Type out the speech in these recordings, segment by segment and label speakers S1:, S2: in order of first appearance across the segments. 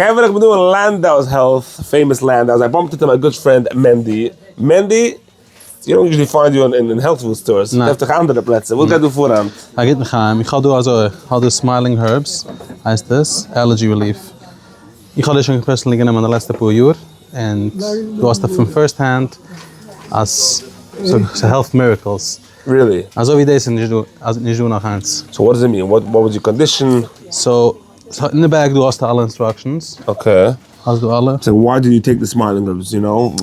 S1: חברה איך בין דא אין Landau's Health, famous Landau's, I bumped into my good friend Mendy, Mendy, you don't usually find you in health food stores, מ'טרעפט דיך אנדערע פלעצער, וואס גייט דא פאר היינט?
S2: א גוטן חיים, איך האב דא אזוי, איך האב דא Smiling Herbs הייסט עס, allergy relief, איך האב דאס שוין personally גענומען די לעצטע פאר יאר, און דו האסט פון first hand אז ס'העלפט miracles.
S1: Really?
S2: אזוי ווי דאס איז נישט דא, נישט דא נאך איינס.
S1: So what does it mean? What was your condition?
S2: So, אין די bag דא האסטו אלע instructions.
S1: Okay.
S2: האסט דא אלע.
S1: So why do you take the Smiling Herbs you know?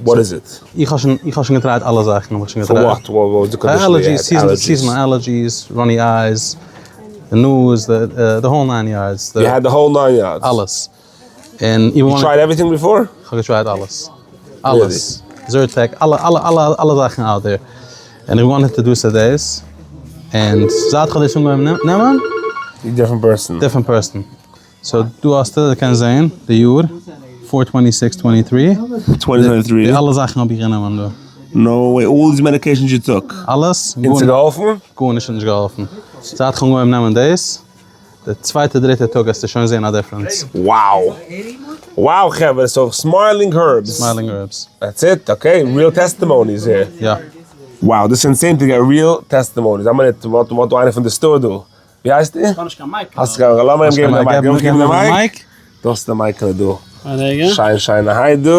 S1: What is it?
S2: איך האב שוין, איך האב שוין געטרייט אלע זאכן האב איך שוין געטרייט.
S1: For what? What was the condition?
S2: Allergies, seasonal allergies, runny eyes, די nose, the whole nine yards.
S1: You had the whole nine yards?
S2: אלעס. און
S1: you tried everything before?
S2: איך האב געטרייט אלעס. אלעס. Zyrtec, אלע אלע אלע אלע זאכן out there. און איך wanted to do so דאס. און זייט איך האב דאס אנגעהויבן נעמען.
S1: Different person.
S2: Different person. So דא האסטו, דו קענסט זעהן די יאר, four twenty six twenty three.
S1: Twenty twenty three.
S2: די אלע זאכן האב איך גענומען דא.
S1: No way, all these medications you took?
S2: אלעס.
S1: און ס'איז געהאלפן?
S2: גארנישט האט נישט געהאלפן. זייט איך האב אנגעהויבן נעמען דאס, די צווייטע דריטע טאג וועסטו שוין זעהן א difference.
S1: Wow! Wow חברה, so Smiling Herbs.
S2: Smiling Herbs.
S1: That's it, okay, real testimonies here.
S2: יא.
S1: Wow, דאס איז insane to get real testimonies. א מינוט, מ'האט דא איינער פון די store דא. ווי הייסטו?
S3: איך האב נישט קיין mic.
S1: האסט קיין, לאמיר אים געבן די mic. לאמיר געבן די mic. דא האסטו די מייקעלע דא.
S3: א רגע.
S1: שיין שיינערהייט דא.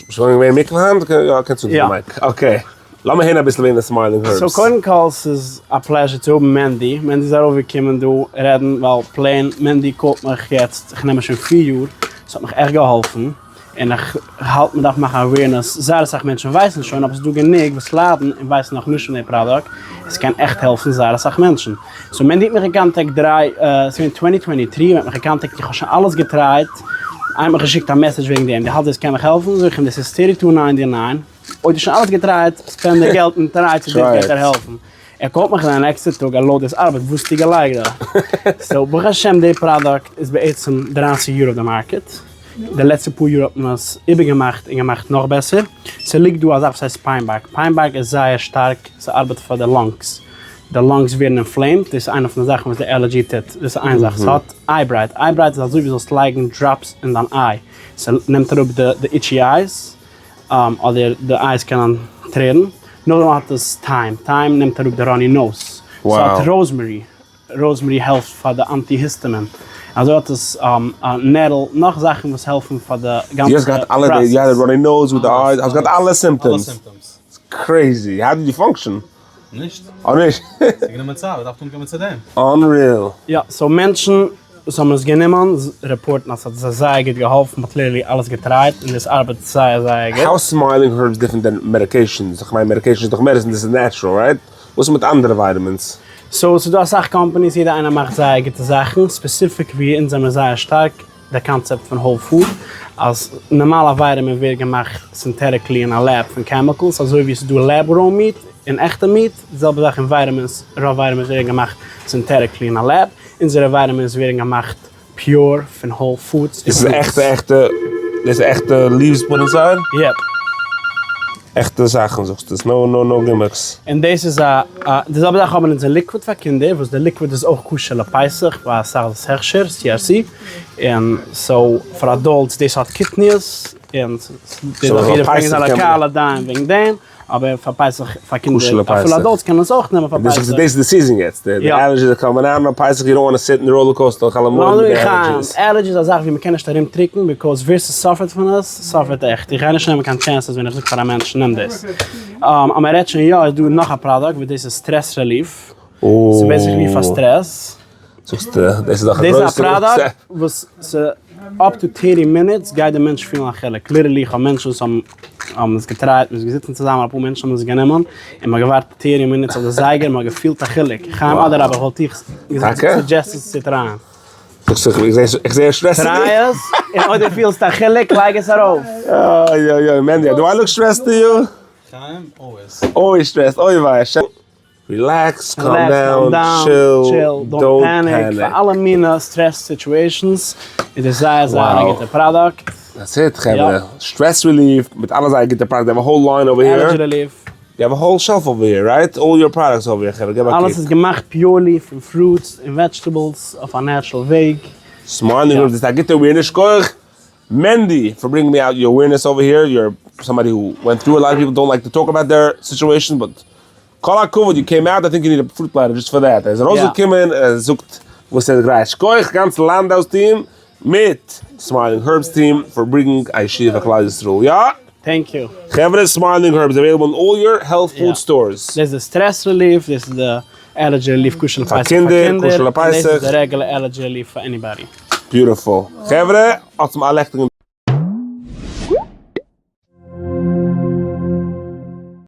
S1: שוין געווען מקווה היינט? יא, קענסט אונטער די mic. Okay. לאמיר הערן אביסל וועגן די Smiling Herbs.
S3: So קודם כל ס'איז א pleasure צו האבן מענדי. מענדי איז ארויפגעקומען דא רעדן ווייל plain מענדי קאלט מיך יעצט, איך נעם עס שוין פיר יאר, ס'האט מיך עכט געהאלפן. און איך האלט מ'דארף מאכן awareness, זייער אסאך מענטשן ווייסן שוין אבער ס'איז דא גענוג וואס ליידן און ווייסן נאך נישט פון די פראדוקט, עס קען עכט העלפן זייער אסאך מענטשן. So מענדי האט מיך געקאנטעקט דריי, ס'איז געווען twenty twenty three, מ'האט מיך געקאנטעקט איך האב שוין אלעס געטרייט, איינער האט מיך געשיקט א message וועגן דעם, דו האלטסט דאס קען מיך העלפן? זאג איך אים דאס איז thirty two ninety nine, אויב דו האסט שוין אלעס געטרייט, spend די געלט און try צו דאס גייט דיר העלפן. ער קאלט מיך די נעקסטע טאג, האלא דאס ארבעט, וואס האסטו געלייגט דא? So ברוך השם די פראדוקט איז בעצם דרייסיג יאר אויף די market, די לעצטע פאר יאר האט מען עס איבערגעמאכט און געמאכט נאך בעסער, ס'ליגט דא א זאך וואס הייסט pine bark, pine bark איז זייער שטארק, ס'ארבעט פאר די lungs, די lungs ווערן inflamed, דאס איז איינע פון די זאכן וואס די עלערדזשי טוט, דאס איז איין זאך, ס'האט eyebright, eyebright איז אזוי ווי זאלסט לייגן drops אין דיין eye, ס'נעמט אראפ די itchy eyes. אדער די eyes קענען טרערן, נאכדעם האט עס thyme, thyme נעמט אראפ די runny nose, ס'האט rosemary, rosemary העלפט פאר די antihistamine, אזוי האט עס nettle, נאך זאכן וואס העלפן פאר די גאנצע
S1: דו האסט געהאט אלע די, יא די runny nose מיט די eyes, האסט געהאט אלע symptoms? Crazy, how did you function?
S2: נישט.
S1: אה נישט?
S2: ס'איז גענומען צייט, מ'דארף אנקומען צו דעם.
S1: Unreal.
S3: יא, so מענטשן וואס האבן עס גענומען רעפארטן אז ס'האט זיי זייער גוט געהאלפן, מ'האט literally אלעס געטרייט און דאס ארבעט זייער זייער גוט.
S1: How Smiling Herbs different than medications? איך מיין medication איז דאך medicine, דאס איז natural right? וואס איז מיט אנדערע vitamins?
S3: So ס'איז דא אסאך companies, יעדער איינער מאכט זייער גוטע זאכן, specific ווי אונז זעמיר זייער שטארק, די קאנצעפט פון whole food, אז נארמאל א vitamin ווערט געמאכט synthetically אין א lab פון chemicals, אזוי ווי עס איז דא lab grown meat און עכטע meat, די זעלבע זאך אין vitamins, רוב vitamins ווערן געמאכט synthetically אין א lab, אונזערע vitamins ווערן געמאכט pure פון whole foods.
S1: דאס איז עכטע עכטע, דאס איז עכטע leaves put inside?
S3: Yep.
S1: עכטע זאכן זאגסטו, עס no no no gimmicks.
S3: און דאס איז א א די זעלבע זאך האבן אונז אין liquid פאר קינדער, וואס די liquid איז אויך כשר לפסח ביי אסאך דאס הכשר, CRC, און so פאר adults דאס האט קטניות, און
S1: So
S3: יעדער
S1: פאר
S3: ברענגט
S1: פסח
S3: זיין
S1: קען מען.
S3: לאקאלע דיין וועגן דעם, אבער פאר פסח פאר
S1: כשר
S3: קינדער,
S1: לפסח.
S3: אפילו adults קענען עס אויך נעמען פאר
S1: דאס
S3: פסח.
S1: איז דאס איז די season יעצט, די
S3: יא.
S1: allergies are coming out נאר פסח you don't wanna sit אין די roller coaster חול המועד מיט די allergies.
S3: Allergies איז א זאך ווי מ'קען נישט ארום טריקן because ווער ס'סאפערט פון עס סאפערט עכט, איך גיי נישט נעמען קיין chances ווען איך זאג פאר א מענטש נעם דאס. אז מ'רעדט שוין יא איז דא נאך א פראדוקט וואס דאס איז stress relief, ס'איז basically פאר סטרעס.
S1: זאגסטו דאס איז דאך א
S3: דאס איז א
S1: גרויסע
S3: פראדוקט וואס up to thirty minutes גייט די מענטש פילן א חילוק, literally איך האב מענטשן וואס האבן האבן עס געטרייט, מ'איז געזיצן צוזאמען אפאר מענטשן האבן עס גענומען, און מ'האט געווארט thirty minutes אויף די זייגער, מ'האט געפילט א חילוק, חיים אדרבה איך וואלט דיך סודזשעסטעד עס צו טרייען.
S1: זאגסט איך איך זעה stressed.
S3: Try עס, און אויב דו פילסט א חילוק לייג עס ארויף.
S1: אוי אוי אוי מענדי, do I look stressed to you?
S2: חיים, always.
S1: Always stressed, אוי וויי. Relax, calm down, chill, don't panic.
S3: פאר אלע מינע stress situations איז דאס זייער זייער א גוטע פראדוקט.
S1: That's it חברה, stress relief מיט אלע זייער גוטע פראדוקטס, they have a whole line over here.
S3: Allergy relief.
S1: They have a whole shelf over here, right? All your products over here חברה, געב א קוק.
S3: אלעס איז געמאכט purely פון fruits און vegetables אויף א natural וועג.
S1: Smiling Herbs, דאס איז א גוטע awareness, שכוח Mendy for bringing me out your awareness over here, you're somebody who went through, a lot of people don't like to talk about their situation, but כל הכבוד you came out, I think you need a fruit platter just for that, ער איז ארויסגעקומען און ער זאגט וואס ער איז גרייט, שכוח גאנץ לאנדאו'ס team מיט Smiling Herbs team for bringing א ישועה פאר כלל ישראל, יא!
S3: Thank you.
S1: חברה Smiling Herbs available אין all your health food stores.
S3: דאס איז די stress relief, דאס איז די allergy relief כשר לפסח פאר קינדער, און דאס איז די regular allergy relief פאר anybody.
S1: Beautiful. חברה, האטס א לעכטיגן.